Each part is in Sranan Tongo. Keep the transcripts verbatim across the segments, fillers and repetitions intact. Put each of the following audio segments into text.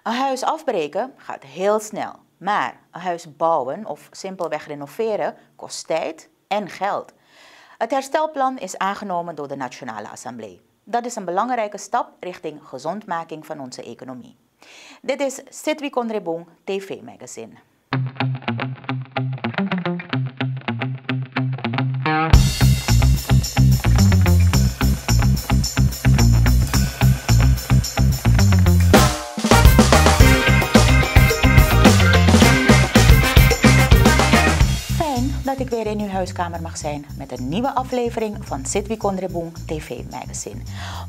Een huis afbreken gaat heel snel, maar een huis bouwen of simpelweg renoveren kost tijd en geld. Het herstelplan is aangenomen door de Nationale Assemblée. Dat is een belangrijke stap richting gezondmaking van onze economie. Dit is Sitwi Kondrebung T V Magazine. Fijn dat ik weer in uw huiskamer mag zijn met een nieuwe aflevering van Sitwi Kondrebung T V Magazine.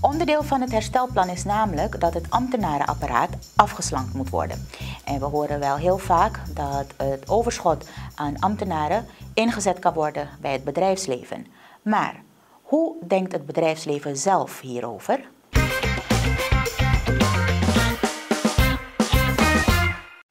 Onderdeel van het herstelplan is namelijk dat het ambtenarenapparaat afgeslankt moet worden. En we horen wel heel vaak dat het overschot aan ambtenaren ingezet kan worden bij het bedrijfsleven. Maar hoe denkt het bedrijfsleven zelf hierover?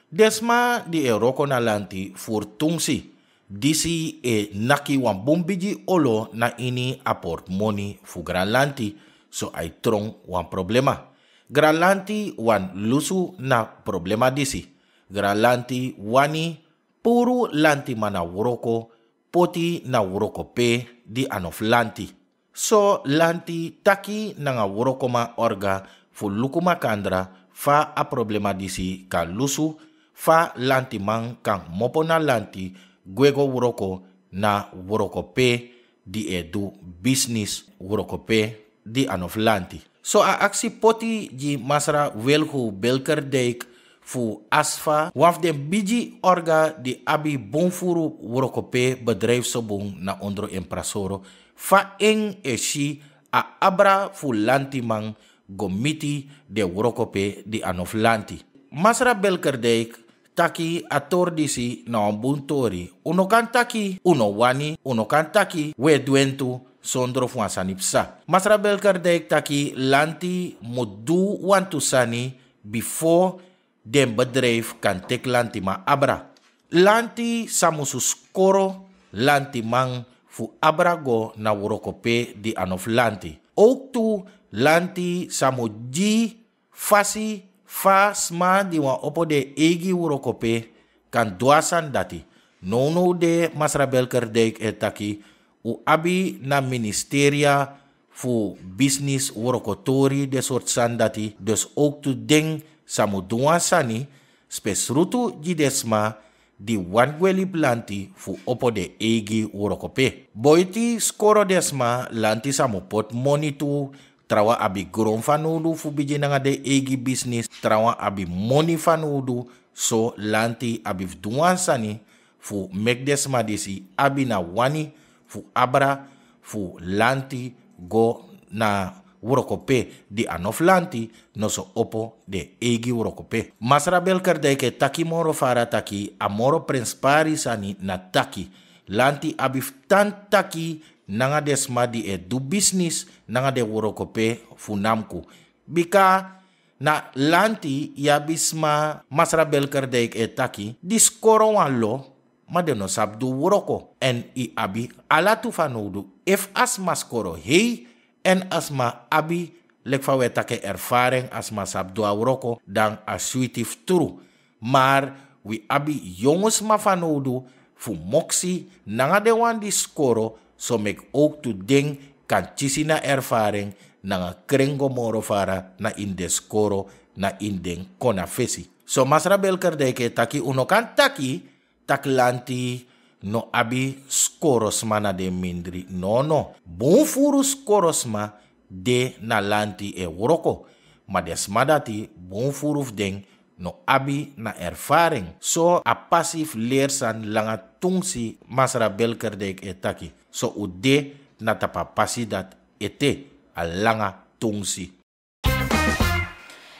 Den sma di e wroko na lanti furu tunsi. Disi e naki wan bun bigi olo na ini a portmoni fu granlanti, so a e tron wan problema. Granlanti wani lusu na problema disi. Granlanti wani puru lantiman na wroko, poti na wroko pe di a no fu lanti. So lanti taki nanga wrokoman orga fu luku makandra fa a problema disi kan lusu, fa lantiman kan kmopo na lanti gwe go wroko na wroko pe di e du bisnis, wroko pe di a no fu lanti. So a aksi poti gi masra Wilgo Bilkerdijk fu ASFA, wan fu den bigi orga di abi bun furu wroko pe bedrijfsobun na ondro en Prasoro, fa en e si a abra fu lantiman go miti den wroko pe di a no fu lanti. Masra Bilkerdijk taki a tori disi na wan bun tori. Un no kan taki un no wani, un no kan taki un e du en tu sondro fu wan sani psa. Masra Bilkerdijk taki lanti mu du wantu sani bifo den bedrijf kan teki lantiman abra. Lanti sa musu skoro lantiman fu abra go na wroko pe di a no fu lanti. Ook tu lanti sa mu gi fasi fa sma di wani opo den eigi wroko pe kan du a sani dati. Nownow de masra Bilkerdijk e taki un abi na ministeria fu bisnis, wrokotori, den sortu sani dati. Dus ook tu den sa mu du wan sani spesrutu gi den sma di wani gwe libi lanti fu opo den eigi wrokope. Boiti skoro den sma, lanti sa mu poti moni tu. Trawan abi gron fanowdu fu bigin nanga den eigi bisnis. Trawan abi moni fanowdu. So lanti abi fu du wan sani fu meki den sma disi abi na wani fu abra fu lanti go na wrokope di a no fu lanti, noso opo den eigi wrokope. Masra Bilkerdijk e taki moro fara taki a moro prenspari sani na taki lanti abi fu tan taki nanga den sma di e du bisnis nanga den wrokope fu Namku. Bika na lanti yu abi sma, masra Bilkerdijk e taki, di skoro wan lo, ma den no sabi du wroko. Èn yu abi ala tu fanowdu. Efu a sma skoro hei èn a sma abi, leki fa wi e taki, ervaring, a sma sabi du a wroko, dan a switi fu tru. Maar wi abi yongu sma fanowdu fu moksi nanga den wan di skoro, so meki ook tu den kan kisi na ervaring nanga kren go moro fara na ini den skoro, na ini den kon na fesi. So masra Bilkerdijk e taki, un no kan taki tak' lanti no abi skoro sma na den mindri. Nono. Bun furu skoro sma de na lanti e wroko. Ma den sma dati, bun furu fu den no abi na ervaring. So a pasi fu leri sani langa tunsi, masra Bilkerdijk e taki. So un de na tapu a pasi dati ete a langa tunsi.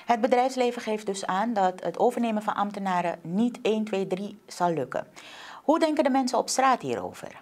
Het bedrijfsleven geeft dus aan dat het overnemen van ambtenaren niet één, twee, drie zal lukken. Hoe denken de mensen op straat hierover?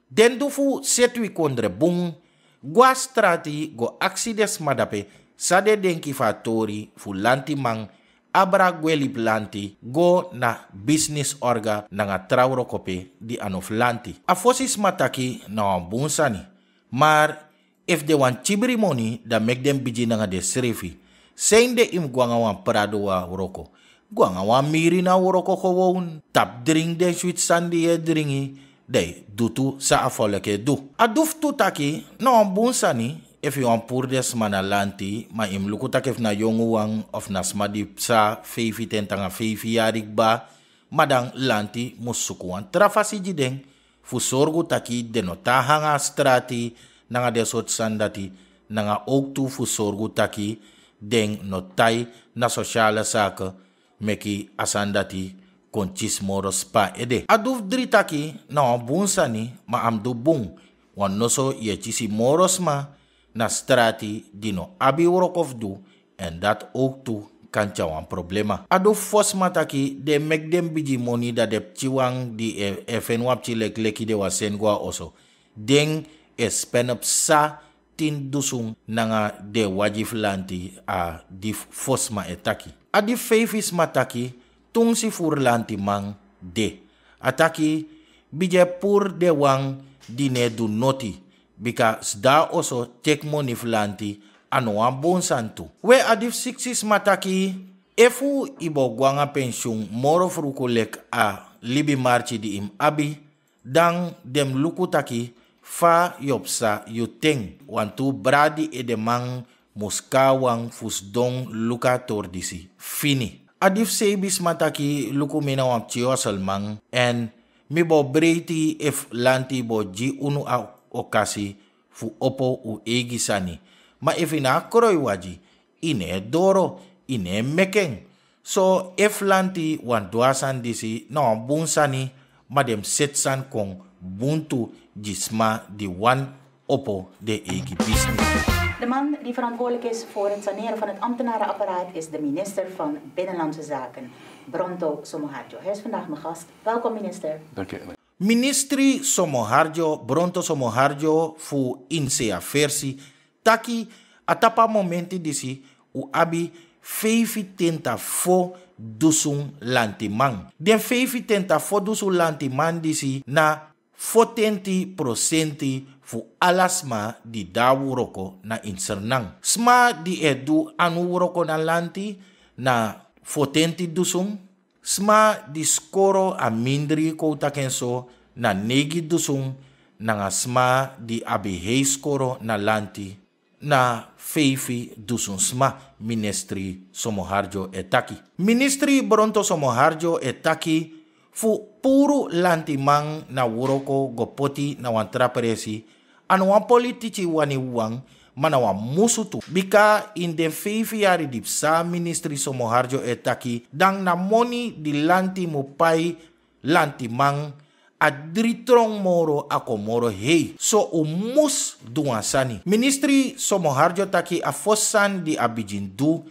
Den du fu Seti Wi Kondre Bun go na strati go aksi den sma dape san den denki fu a tori fu lantiman abra gwe libi lanti go na bisnis orga nanga tra wrokope di a no fu lanti. A fosi sma taki na wan bun sani. Maar Efu den wani kibri moni, dan meki den bigin nanga densrefi. San ede? Yu mus go nanga wan prado, wan wroko, go nanga wan miri na wroko, gewoon tapu dringi den switi sani di yu e dringi. Dan yu du tu san a folku e du. A du fu tu taki na wan bun sani efu yu wani puru den sma na lanti, ma yu mus luku taki efu na yonguwan of na sma di psa feifi tenti nanga feifi yari kba, ma dan lanti mus suku wan tra fasi gi den fu sorgu taki den no tan nanga a strati nanga den sortu sani dati, nanga owktu fu sorgu taki den no tai na sosiale sake, meki a sani dati kon kisi moro sma ede. A du fu dri taki na wan bun sani, ma a mus du bun, want noso yu e kisi moro sma na strati di no abi wroko fu du, èn dati owktu kan tyari wan problema. A du fu fo sma taki den e meki den bigi moni, dan den pikinwan di e, e feni wan pikin leki leki den wani seni go na oso, den e spen psa tin dusun nanga den wagi fu lanti. A di fu fo sma e taki. A di fu feifi sma taki, tu onsi furu lantiman de. A taki, bigin e puru den wan di no e du noti, bika sidon na oso teki moni fu lanti, a no wan bun sani tu. We, a di fu siksi sma taki, efu yu bo go nanga pensyun moro fruku leki a libimarki di yu mus abi, dan den mus luku taki fa yu o psa yu ten. Wantu bradi edeman mus kon na wan fu sidon luku a tori disi fini. A di fu seibin sma taki, luku, mi na wan pikin waselman, èn mi bo breiti efu lanti bo gi unu a okasi fu opo un eigi sani. Ma efu yu na a kroiwagi, yu no e doro, yu no e meki en. So efu lanti wani du a sani disi, na wan bun sani, ma den mus seti sani kon bun tu gi sma di wani opo den eigi bisnis. De man die verantwoordelijk is voor het saneren van het ambtenarenapparaat is de minister van Binnenlandse Zaken, Bronto Somoharjo. Hij is vandaag mijn gast. Welkom, minister. Dank je. Ministri Somoharjo, Bronto Somoharjo fu Insea Versi, taki a tapu a momenti disi un abi feifi tenti na fo dusun lantiman. Den feifi tenti na fo dusun lantiman disi na fotenti prosenti fu ala sma di de na wroko na ini Sranan. Sma di e du anu wroko na lanti na fotenti dusun. Sma di skoro a mindri, kon un taki en so, na neigi dusun, nanga sma di abi hei skoro na lanti na feifi dusun sma, ministri Somoharjo e taki. Ministri Bronto Somoharjo e taki fu puru lantiman na wroko go poti na wan tra presi, a no wan politiki wani wawan, ma na wan musu tu. Bika ini den feifi yari di psa, ministri Somoharjo e taki, dan na moni di lanti mu pai lantiman, a dri tron moro, a kon moro hei. So un mus du wan sani. Ministri Somoharjo taki a fosi sani di a bigin du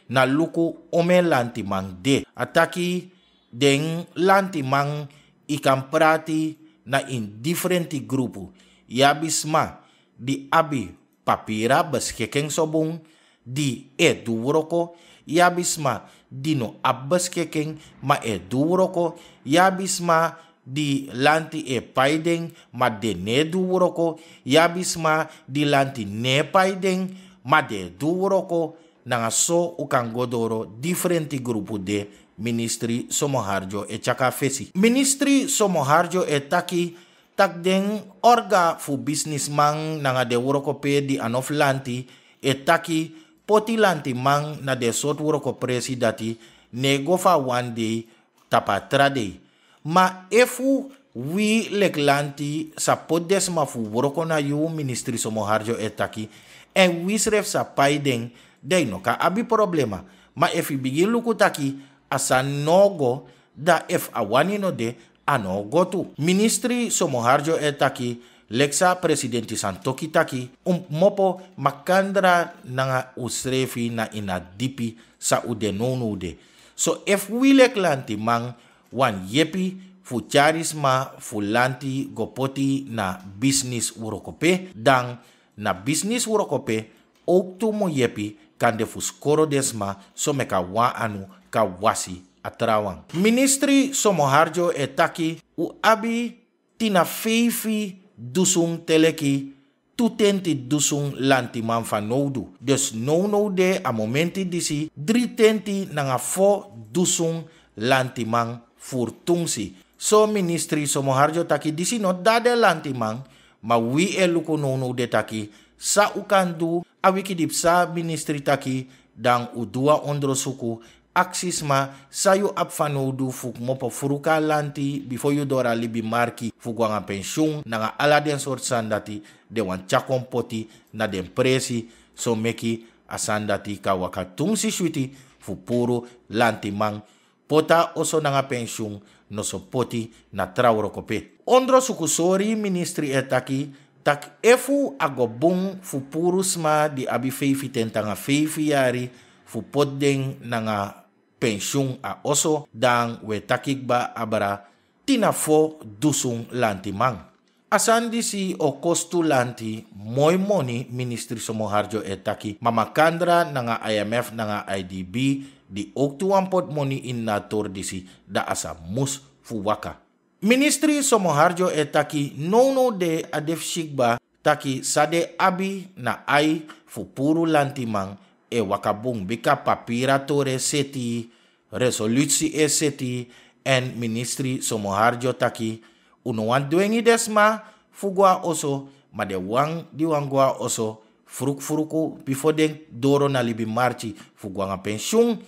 na luku omeni lantiman de. A taki den lantiman, yu kan prati na ini difrenti grupu. Yu abi sma di abi papira, beskikin so bun, di e du wroko. Yu abi sma di no abi beskikin, ma e du wroko. Yu abi sma di lanti e pai den, ma den no e du wroko. Yu abi sma di lanti no e pai den, ma den e du wroko. Nanga so un kan go doro, difrenti grupu de, ministri Somoharjo e tyari a fesi. Ministri Somoharjo e taki taki den orga fu bisnisman nanga den wroko pe di a no fu lanti e taki poti lantiman na den sortu wrokopresi dati no e go fu a wan dei tapu a tra dei. Ma efu wi leki lanti sa poti den sma fu wroko na yu, ministri Somoharjo e taki, èn wi srefi sa pai den, dan yu no kan abi problema. Ma efu yu bigin luku taki a sani no o go, dan efu a wani no de, a no o go tu. Ministri Somoharjo e taki, leki san presidenti Santokhi taki, un kmopo makandra nanga unsrefi na ini a dipi san un de nownow de. So efu wi leki lantiman wani yepi fu tyari sma fu lanti go poti na bisnis wrokope, dan na bisnis wrokope owktu mu yepi, kande fu skoro den sma, so meki a wan anu kan wasi a trawan. Ministri Somoharjo e taki, un abi tin na feifi dusun te leki tu tenti dusun lantiman fanowdu. Dus nownow de a momenti disi dri tenti nanga fo dusun lantiman furu tunsi. So ministri Somoharjo taki disi no dati den lantiman, ma wi e luku nownow de taki san un kan du. A wiki di psa ministri taki dan un du wan ondrosuku, aksi sma san yu abi fanowdu fu kmopo fruka lanti bifo yu doro a libi marki fu go nanga pensyun nanga ala den sortu sani dati. Den wani tyari kon poti na den presi, so meki a sani dati kan waka tunsi switi fu puru lantiman poti a oso nanga pensyun, noso poti na tra wrokope. Ondrosuku sori ministri e taki tak' efu a go bun fu puru sma di abi feifitenti nanga feifi yari fu poti den nanga pensyun a oso, dan wi e taki kba abra tin na fo dusun lantiman. A sani disi o kostu lanti moi moni, ministri Somoharjo e taki, ma makandra nanga I M F nanga I D B di owktu wani poti moni ini a tori disi, dan a sa mus fu waka. Ministri Somoharjo e taki nownow de a de fu si kba taki san den abi na ai fu puru lantiman e waka bun, bika papiri a tori e seti, resolusi e seti. Èn ministri Somoharjo taki un no wani dwengi den sma fu go na oso, ma den wan di wani go na oso frukfruku bifo den doro na libi marki fu go nanga pensyun,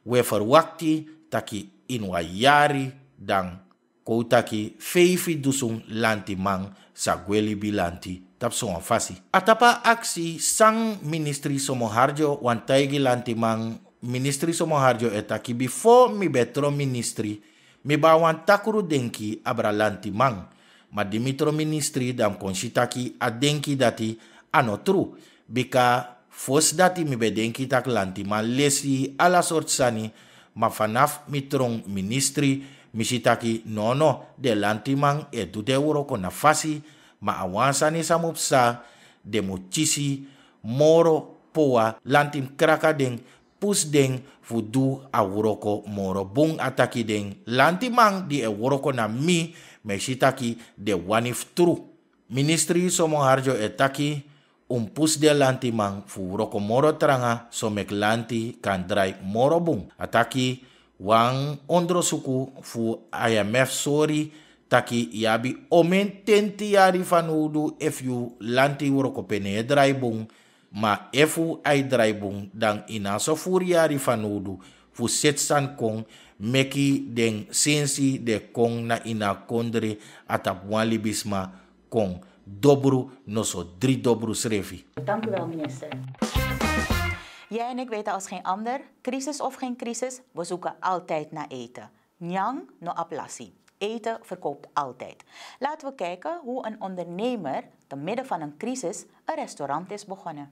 wi e ferwakti taki ini wan yari dan kon un taki feifi dusun lantiman sa gwe libi lanti tapu sowan fasi. A tapu a aksi san ministri Somoharjo wani taigi lantiman, ministri Somoharjo e taki bifo mi ben tron ministri, mi ben abi wan takru denki abra lantiman. Ma di mi tron ministri dan mi kon si taki a denki dati a no tru. Bika fosi dati mi ben denki tak' lantiman lesi ala sortu sani, ma fanafu mi tron ministri mi si taki nono, den lantiman e du den wroko na fasi, ma a wan sani san mu psa, den mu kisi moro powa, lanti mus kraka den, pusu den fu du a wroko moro bun. A taki den lantiman di e wroko na mi, mi e si taki den wani fu tru. Ministri Somoharjo e taki un mus pusu den lantiman fu wroko moro tranga, so meki lanti kan drai moro bun. A taki wan ondrosuku fu I M F sori taki yu abi omeni tenti yari fanowdu efu yu lanti wrokope no e drai bun. Ma efu a e drai bun, dan yu no abi so furu yari fanowdu fu seti sani kon meki den sensi di e kon na ini a kondre, a tapu wan libisma kon dobru, noso dri dobru srefi. Dank u wel, minister. Jij en ik weten als geen ander, crisis of geen crisis, we zoeken altijd naar eten. Nyang no abi lasi. Eten verkoopt altijd. Laten we kijken hoe een ondernemer te midden van een crisis een restaurant is begonnen.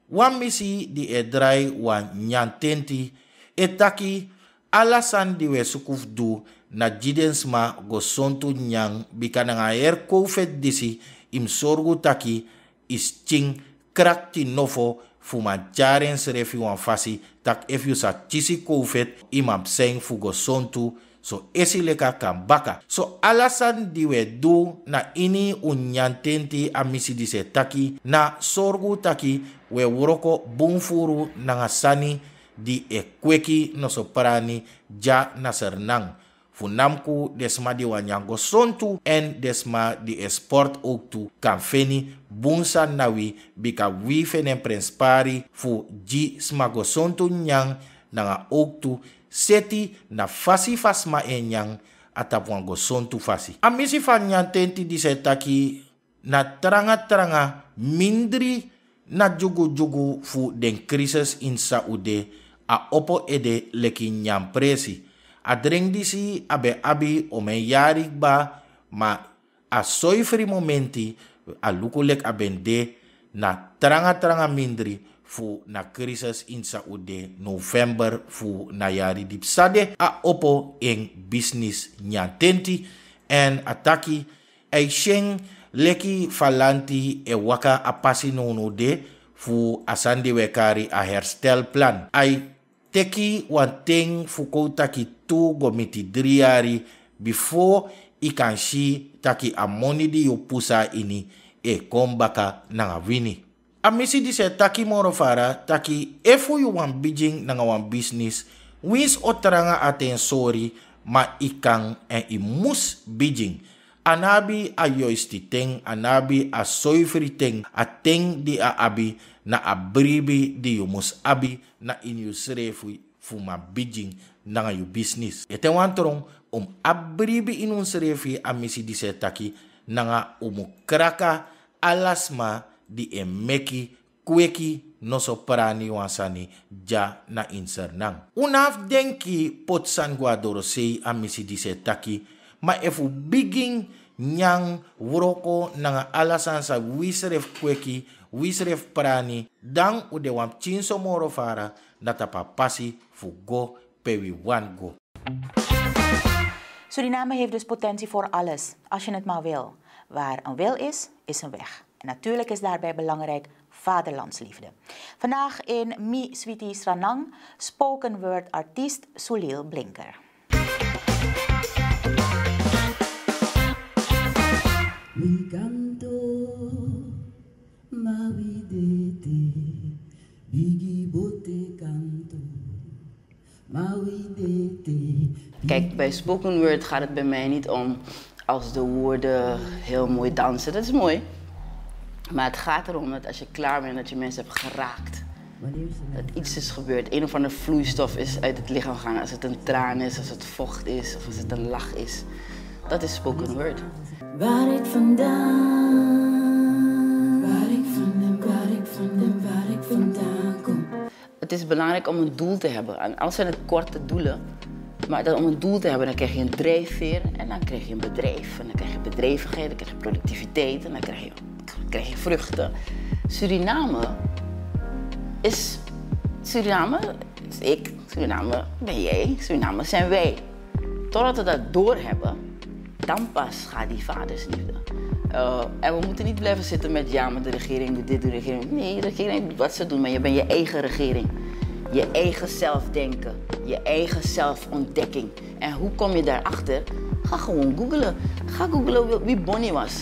Wan misi di e drai wan nyantenti e taki ala sani di wi e suku fu du na gi den sma gesontu nyan, bika nanga a heri kowfeti disi yu mus sorgu taki yu skin krakti nofo fu man tyari ensrefi wan fasi tak' efu yu sa kisi kowfeti yu man psa en fu gesontu. So esi leki a kan baka. So ala sani di wi e du na ini un nyantenti, a misi disi e taki, na sorgu taki wi e wroko bun furu nanga sani di e kweki noso prani dya na Sranan. Fu namku den sma di wani nyan gesontu èn den sma di e sport owktu kan feni bun sani na wi, bika wi feni en prenspari fu gi sma gesontu nyan nanga owktu seti na fasi fa sma e nyan a tapu wan gesontu fasi. A misi fu a nyantenti disi e taki na tranga tranga mindri na dyugudyugu fu den crisis ini san un de, a opo ede leki nyan presi. A drengi disi a ben abi omeni yari kba, ma a soifri momenti a luku leki a ben de na tranga tranga mindri fu na crisis ini san un de november fu na yari di psa de. A opo en bisnis nyantenti èn a taki A e si en leki fa lanti e waka a pasi nownow de fu a sani di wi e kari a herstelplan. A e teki wan ten fu kon taki tu go miti dri yari bifo yu kan si taki a moni di yu pusu na ini e kon baka nanga wini. A misi disi e taki moro fara taki efu yu wani bigin nanga wan bisnis, winsi o tranga a ten sori, ma yu kan èn yu mus bigin. A no abi a yoisti ten, a no abi a soifri ten. A ten di a abi na a bribi di yu mus abi na ini yusrefi fu man bigin nanga yu bisnis. Ete wan tron, un mus abi bribi ini unsrefi, a misi disi e taki, nanga un mus kraka ala sma di e meki kweki noso prani wan sani dya na ini Sranan. Un no abi denki poti sani go na dorosei, a misi disi e taki, ma efu bigin nyan, wroko nanga ala sani san wi srefi kweki, wi srefi prani, dan un de wan pikinso moro fara na tapu a pasi fu go pe wi wani go. Suriname heeft dus potentie voor alles, als je het maar wil. Waar een wil is, is een weg. En natuurlijk is daarbij belangrijk vaderlandsliefde. Vandaag in Mi Switi Sranan, spoken word artiest Sulil Blinker. Wi kanto, ma wi dete, bigi bote kanto. Kijk, bij spoken word gaat het bij mij niet om als de woorden heel mooi dansen. Dat is mooi. Maar het gaat erom dat als je klaar bent, dat je mensen hebt geraakt. Dat iets is gebeurd. Een of andere vloeistof is uit het lichaam gegaan. Als het een traan is, als het vocht is, of als het een lach is. Dat is spoken word. Waar ik vandaan, waar ik vandaan, waar ik vandaan, waar ik vandaan kom. Het is belangrijk om een doel te hebben. En alles zijn het korte doelen. Maar dan om een doel te hebben, dan krijg je een drijfveer. En dan krijg je een bedrijf. En dan krijg je bedrijvigheid, dan krijg je productiviteit. En dan krijg je, krijg je vruchten. Suriname is... Suriname is ik. Suriname ben jij. Suriname zijn wij. Totdat we dat doorhebben, dan pas gaat die vadersliefde. Eh, en we moeten niet blijven zitten met: ja, maar de regering doet dit, de regering doet... Nee, de regering doet wat ze doet, maar je bent je eigen regering. Je eigen zelfdenken, je eigen zelfontdekking. En hoe kom je daarachter? Ga gewoon googlen. Ga googlen wie Boni was.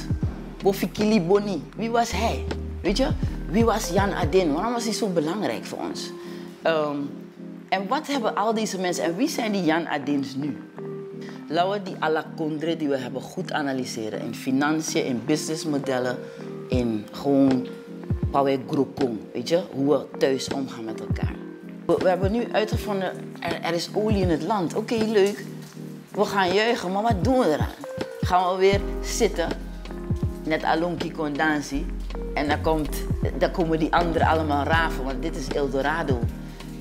Bofikili Boni, wie was hij? Weet je, wie was Jan Adin? Waarom was hij zo belangrijk voor ons? Ehm, en wat hebben al deze mensen en wie zijn die Jan Adins nu? Laten we die ala kondre die we hebben goed analyseren in financiën, in businessmodellen, in gewoon pa wi e gro kon, weet je, hoe we thuis omgaan met elkaar. We, we hebben nu uitgevonden, er, er is olie in het land. Oké, leuk. We gaan juichen, maar wat doen we eraan? Gaan we weer zitten, net alonki kon dansi, en dan komt, dan komen die anderen allemaal raven, want dit is Eldorado.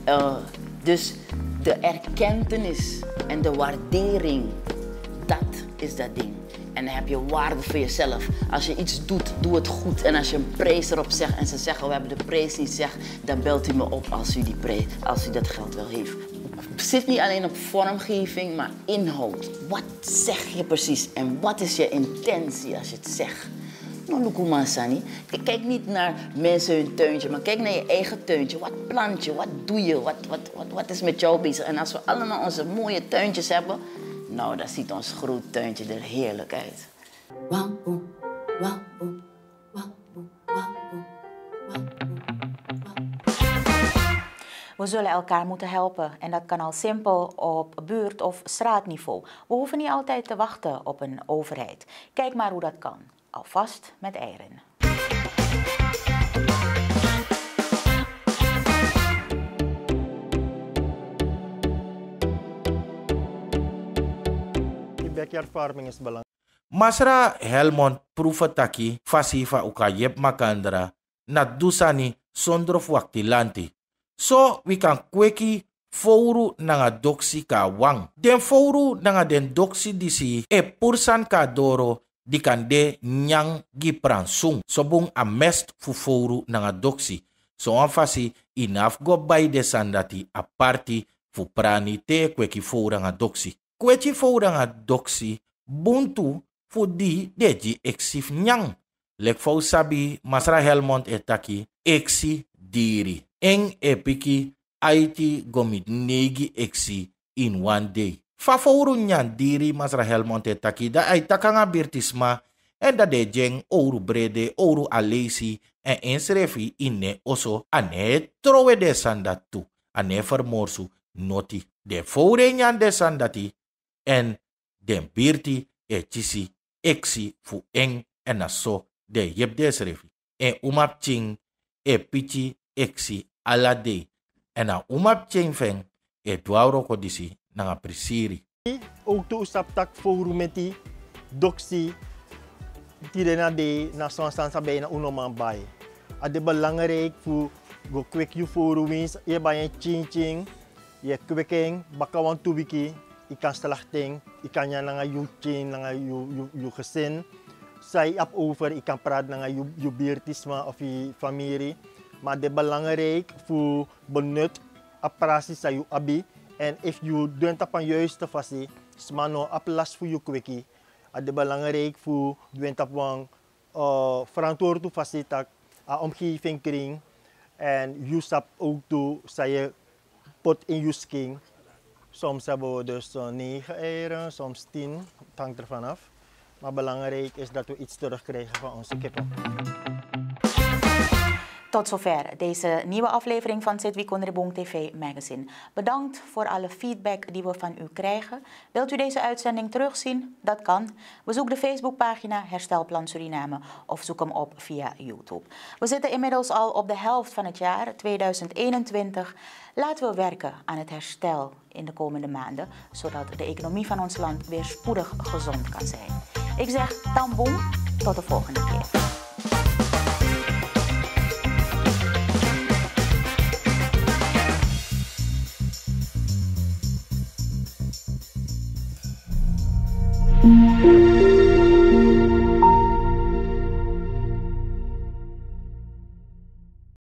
Eh, dus de erkentenis en de waardering, dat is dat ding. En dan heb je waarde voor jezelf. Als je iets doet, doe het goed. En als je een prijs erop zegt en ze zeggen: "We hebben de prijs niet," zeg: "Dan belt u me op als u die prijs, als u dat geld wel heeft." Het zit niet alleen op vormgeving, maar inhoud. Wat zeg je precies en wat is je intentie als je het zegt? No, luku man sani. K-, kijk niet naar mensen hun tuintje, maar kijk naar je eigen tuintje. Wat plant je? Wat doe je? Wat, wat, wat, wat is met jou bezig? En als we allemaal onze mooie tuintjes hebben, nou, dan ziet ons groot tuintje er heerlijk uit. Wampo, wampo, wampo, wampo, wampo, wampo. We zullen elkaar moeten helpen en dat kan al simpel op buurt- of straatniveau. We hoeven niet altijd te wachten op een overheid. Kijk maar hoe dat kan. Alvast met eieren. Die backyard farming is belangrijk. Masra Helmond prufu taki fasi fa un kan yepi makandra na du sani sondro fu wakti lanti. So wi kan kweki fowru nanga doksi kon na wan. Den fowru nanga den doksi disi e puru sani kon na doro di kan de nyan gi pransun. So bun a mest fu fowru nanga doksi. So wan fasi yu no abi fu go bai den sani dati aparti fu prani te yu e kweki fowru nanga doksi. Kweki fowru nanga doksi bun tu fu di den e gi eksi fu nyan. Leki fa un sabi, Masra Helmond e taki: eksi diri. En e piki aiti go miti neigi eksi ini wan dei. Fa fowru nyan diri, Masra Helmond e taki, dan a e taki nanga birtisma, èn dan den e gi en owru brede, owru aleisi, èn ensrefi ini en oso a no e trowe den sani dati tu, a no e fermorsu noti. Den fowru e nyan den sani dati, èn den birti e kisi eksi fu en, èn na so den e yepi densrefi. En umapikin e piki eksi ala dei, èn a umapikin fu en e du a wroko disi nanga prisiri. Owktu un sabi tak' fowru meti, doksi, tide na dei na swan sani san ben na un no man bai. A de belangrijk fu go kweki yu fowru, winsi yu e bai en pikinpikin, yu e kweki en, baka wantu wiki yu kan slakti en, yu kan nyan nanga yu pikin, nanga yu, yu, yu gesin. San yu abi over, yu kan prati nanga yu, yu birtisma of yu famiri. Ma a de belangrijk fu benut a prasi san yu abi. Èn efu yu du en tapu wan yuiste fasi, sma no o abi lasi fu yu kweki. A de belangrijk fu du en tapu wan, eh, ferantwortu fasi, tak' a omgeving krin, èn yu sabi owktu san yu e poti ini yu skin. Soms hebben we dus, eh, negen eieren, soms tien. Het hangt ervan af. Maar belangrijk is dat we iets terugkrijgen van onze kippen. Tot zover deze nieuwe aflevering van Sitwi Kunribung T V Magazine. Bedankt voor alle feedback die we van u krijgen. Wilt u deze uitzending terugzien? Dat kan. Bezoek de Facebookpagina Herstelplan Suriname of zoek hem op via YouTube. We zitten inmiddels al op de helft van het jaar tweeduizend eenentwintig. Laten we werken aan het herstel in de komende maanden, zodat de economie van ons land weer spoedig gezond kan zijn. Ik zeg tambung, tot de volgende keer.